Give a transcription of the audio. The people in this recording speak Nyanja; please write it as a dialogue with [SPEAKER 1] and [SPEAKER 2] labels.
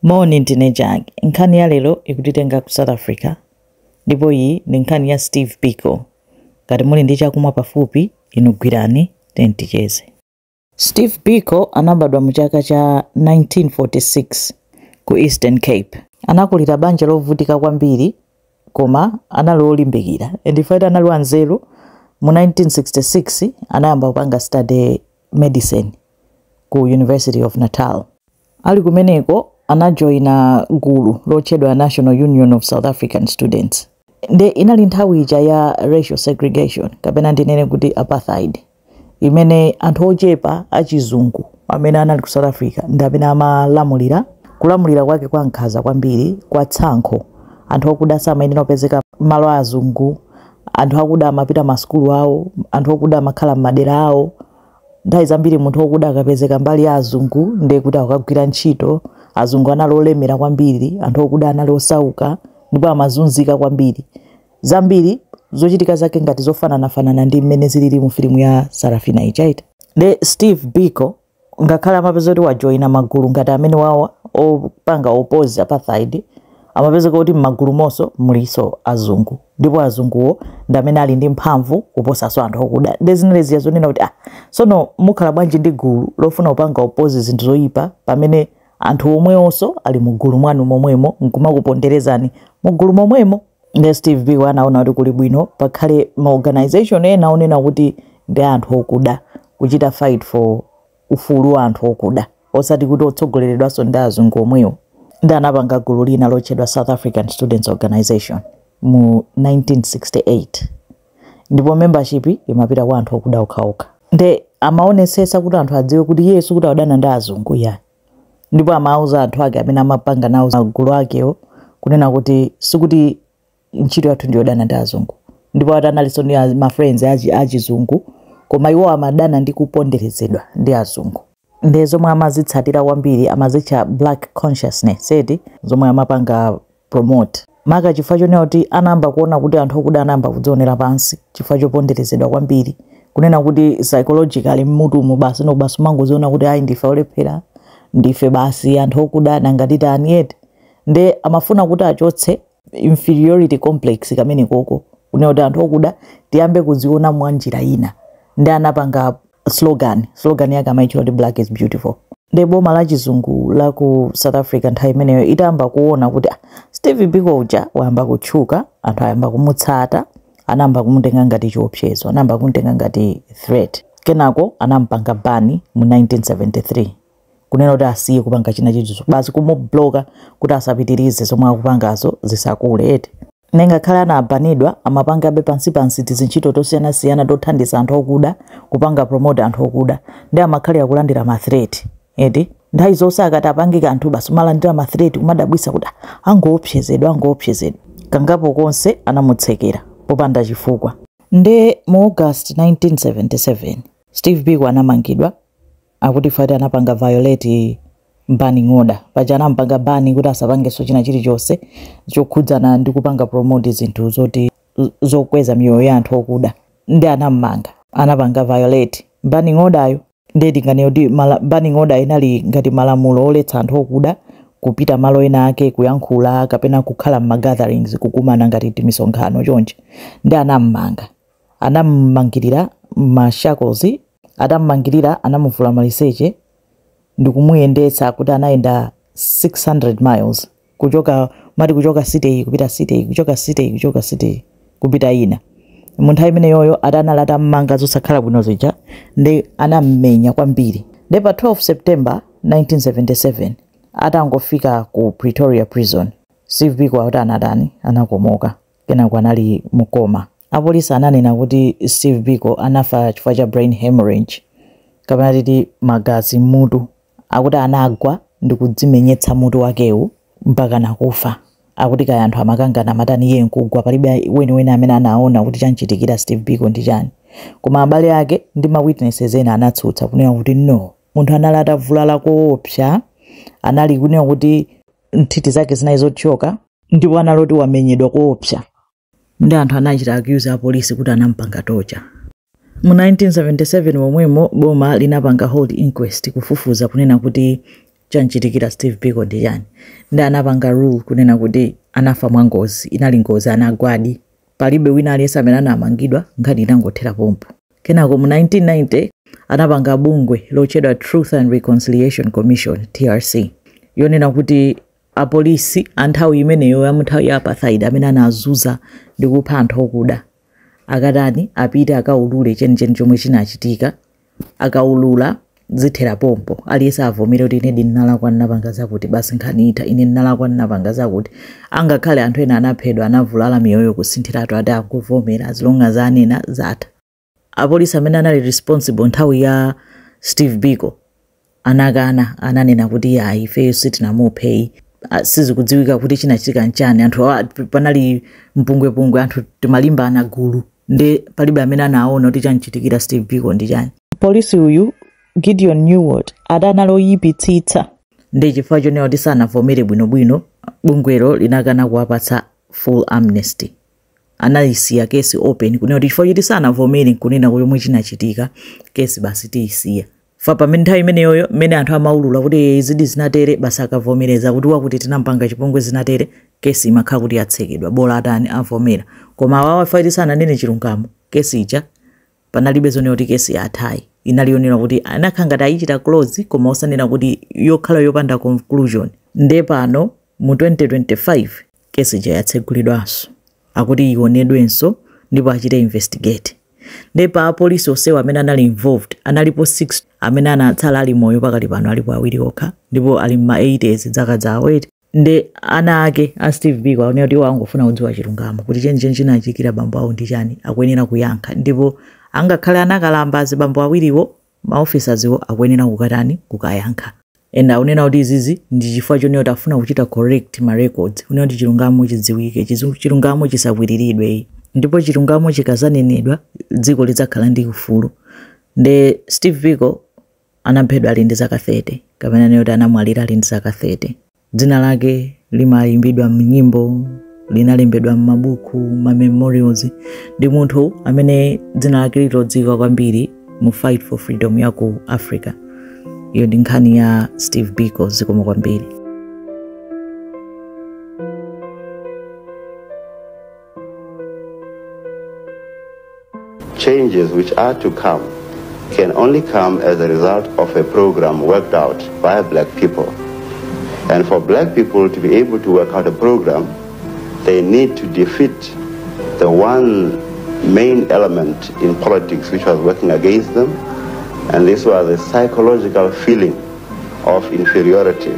[SPEAKER 1] Moni, ndine Jack. Nkhani ya lero ikutitenga ku South Africa ndipo iyi ndi nkhani ya Steve Biko. Ngati muli ndi chakumwa pafupi, inu gwirani ticheze. Steve Biko anabadwa mu chaka cha 1946 ku Eastern Cape. Anakulira banja lovutika kwambiri, koma anali olimbikira and in fact anali wanzeru. Mu 1966 anayamba kupanga study medicine ku University of Natal. Ali kumeneko anajoyina gulu lotchedwa National Union of South African Students. Nde inali nthawi ija ya racial segregation, kapena ndinene kuti apartheid, imene anthu ochepa achizungu amene anali ku South Africa ndi amene amalamulira. Kulamulira kwake kwa nkhanza kwambiri, kwa tsankho. Anthu okuda samayenera kupezeka malo a azungu. Anthu akuda amapita masukulu awo, anthu okuda amakhala m'madera awo. Nthawi zambiri munthu wokuda akapezeka mbali ya azungu, ndiye kuti akagwira ntchito. Azungu anali olemera kwambiri, anthu okuda anali osauka ndipo amazunzika kwambiri. Zambiri zochitika zake ngati zofananafanana ndi mmene zilili mu filimu ya Sarafina ichaita. Nde Steve Biko, ngakhale amapeza kuti wajoyina magulu ngati amene wawa opanga oppose apartheid, amapezeka kuti m'magulu monso muliso azungu, ndipo azunguwo ndi amene ali ndi mphamvu kuposanso anthu okuda. Ndi zinali ziya zonena kuti, ah, sono mukhala bwanji ndi gulu lofuna kupanga oppose zinthu zoyipa pamene anthu omwewonso ali mugulu mwanu momwemo nkumakuponderezani mugulu momwemo? Nde Steve Biko anaona kuti kuli bwino pakhale ma organization ena onena kuti ndi anthu okuda, kuchita fight for ufulu wa anthu okuda, osati kuti otsogoleredwanso ndi azungu omwewo. Ndi anapanga gulu lina lotchedwa South African Students Organization mu 1968, ndipo membership imapita kwa anthu okuda okhaokha. Nde amaonesesa kuti anthu adziwe kuti iye sikuti adana ndi azungu ya, ndipo amauza anthu ake amene amapanga nawo magulu akewo kunena kuti sikuti ntchito yathu ndiyodana ndi azungu, ndipo ati analinso ndi ma friends achizungu, koma iwo amadana ndi kuponderezedwa ndi azungu. Ndi zomwe amazitsatira kwambiri amazitcha black consciousness eti, zomwe amapanga promote maka chifukwa chonena kuti anayamba kuona kuti anthu okuda anayamba kudzionera pansi chifukwa choponderezedwa kwambiri, kunena kuti psychologically mmutumu basi no basi umangoziona kuti ayi, ndife olephera, ndife basi anthu okuda, nanga titani eti? Nde amafuna kuti achotse inferiority complex kamene koko, kunena kuti anthu okuda tiyambe kuziona mwa njira ina. Ndi anapanga slogan. Slogan yake amaitchula kuti "Black is beautiful". Ndi boma la chizungu la ku South Africa nthawi imeneyo itayamba kuona kuti, ah, Steve Biko uja wayamba kutchuka, anthu ayamba kumutsata, anayamba kumutenga ngati chiopsezo, anayamba kumutenga ngati threat. Kenako anampanga ban mu 1973, kunena kuti asiye kupanga china chilichonse basi, kumubloka kuti asapitirize zomwe akupangazo, zisakule eti. Nengakhale anabanidwa, amapangabe pansipansi tizintchito tosiyanasiyana tothandiza anthu okuda, kupanga promote anthu okuda. Ndi amakhalira kulandira ma threat eti. Nthawi zonse akati apange kanthu, basi umalandira ma threat, kumadabwisa kuti, ah, angoopsezedwa, angoopsezedwa. Kangapo konse anamutsekera popanda chifukwa. Nde mu August 1977 Steve Biko anamangidwa, akuti fati anapanga violate banning order. Paja anampanga ban kuti asapangenso china chilichonse chokhudzana ndi kupanga promote zinthu zoti zokweza miyoyo ya anthu okuda. Ndi anammanga, anapanga violate banning order yo. Ndiye tinganene kuti banning order inali ngati malamulo oletsa anthu okuda kupita malo ena ake, kuyankhula kapena kukhala m'ma gatherings, kukumana ngati timisonkhano chonchi. Ndi anammanga, anammangirira ma shackles. Atammangirira, anamuvula maliseche ndikumuyendetsa kuti anayenda 600 miles, kuchoka mati kuchoka city iyi kupita city iyi, kuchoka city iyi, kuchoka city iyi kupita ina. Mu nthawi imeneyoyo atanali atammanga zosakhala bwino zija, ndi anammenya kwambiri. Ndi pa 12 September 1977, atangofika ku Pretoria prison, Steve Biko akuti anatani? Anakomoka. Kenako anali mu coma. Apolisi ananena kuti Steve Biko anafa chifukwa cha brain hemorrhage, kapena titi magazi mmutu. Akuti anagwa ndi kudzimenyetsa mutu wakewu mpaka nakufa. Akuti kaya anthu amakangana, amatani, iye nkugwa. Palibe weniweni amene anaona kuti chanchitikira Steve Biko ndi chani, koma abale ake ndi ma witnesses ena anatsutsa kunena kuti no, munthu anali atavulala koopsa, anali kunena kuti nthiti zake zinali zothyoka ndipo analoti wamenyedwa koopsa. Ndi anthu anachita accuse apolisi kuti anampanga torture. Mu 1977 momwemo boma linapanga hold inquest kufufuza kunena kuti Chanchitikira Steve Biko ndi chani? Ndi anapanga rule kunena kuti anafa mwangozi, inali ngozi, anagwadi, palibe wina aliyense amene anamangidwa, nkhani inangothera pompo. Kenako mu 1990 anapanga bungwe lotchedwa Truth and Reconciliation Commission, TRC, yonena kuti apolisi a nthawi imeneyo ya nthawi ya apartheid amene anazuza ndi kupha anthu okuda akatani, apite akaulule chenicheni chomwe chinachitika. Akaulula zithera pompo, aliyense avomere kuti ine ndinalakwa, ndinapanga zakuti, basi nkhani itha. Ine ndinalakwa, ndinapanga zakuti. Angakhale anthu ena anaphedwa, anavulala, miyoyo kusinthiratu, ati akuvomera, as long as anena zatha. Apolisi amene anali responsible nthawi ya Steve Biko anakana, ananena kuti ya, ifeyo sitinamupheyi, sizikudziwika kuti chinachitika nchani, anthu panali mpungwepungwe, anthu timalimbana gulu, ndi palibe amene anaona kuti chanchitikira Steve Biko ndi chani. Polisi uyu Gideon Nieuwoudt adanali oyipitsitsa, ndi chifukwa chonena kuti sanavomere bwinobwino, bungwelo linakana kuwapatsa full amnesty. Analisiya kesi open, kunena kuti chifukwa choti sanavomere nkunena chomwe chinachitika, kesi basi tiyisiya. Fa pamene nthawi imeneyoyo mmene anthu amaulula kuti zidi zinatere, basi akavomereza kuti wakuti tinampanga chipongwe zinatere, kesi imakhala kuti yatsekedwa, bola atani, avomera. Koma awawa chifukwa choti sananene chilungamo, kesi ija panalibe zonena kuti kesi yathayi, inali yonena kuti anakhala ngati ayichita close koma osanena kuti yokhala yopanda conclusion. Nde pano mu 2025 kesi ija yatsegulidwanso, akuti ionedwenso ndipo achite investigate. Nde pa apolisi onsewa amene anali involved analipo 6, amene anatsala ali moyo pakali pano alipo awiri okha, ndipo ali mma 80s zaka zawo 8. Nde ana ake a Steve Biko aonera kuti iwo angofuna kudziwa chilungamo kuti chenicheni chinachitikira bambo awo ndi chani, akuyenera kuyankha, ndipo angakhale anakalamba azibambo awiriwo, ma officers iwo akuyenera kukatani, kukayankha. And akunena kuti izizi ndi chifukwa chonena kuti afuna kuchita correct ma records, kunena kuti chilungamo chidziwike, chilungamo chisakwiriridwe, ndipo chilungamo chikazanenedwa dziko lidzakhala ndi ufulu. Nde Steve Biko anaphedwa ali ndi zaka 30, kapena nena kuti anamwalira ali ndi zaka 30. Dzina lake limayimbidwa mnyimbo, linalembedwa m'mabuku, ma memorials. Ndi munthu amene dzina lake lilodziwika kwambiri mu fight for freedom ya ku Africa. Iyo ndi nkhani ya Steve Biko. Zikomo kwambiri.
[SPEAKER 2] Changes which are to come can only come as a result of a program worked out by black people. And for black people to be able to work out a program, they need to defeat the one main element in politics which was working against them, and this was a psychological feeling of inferiority.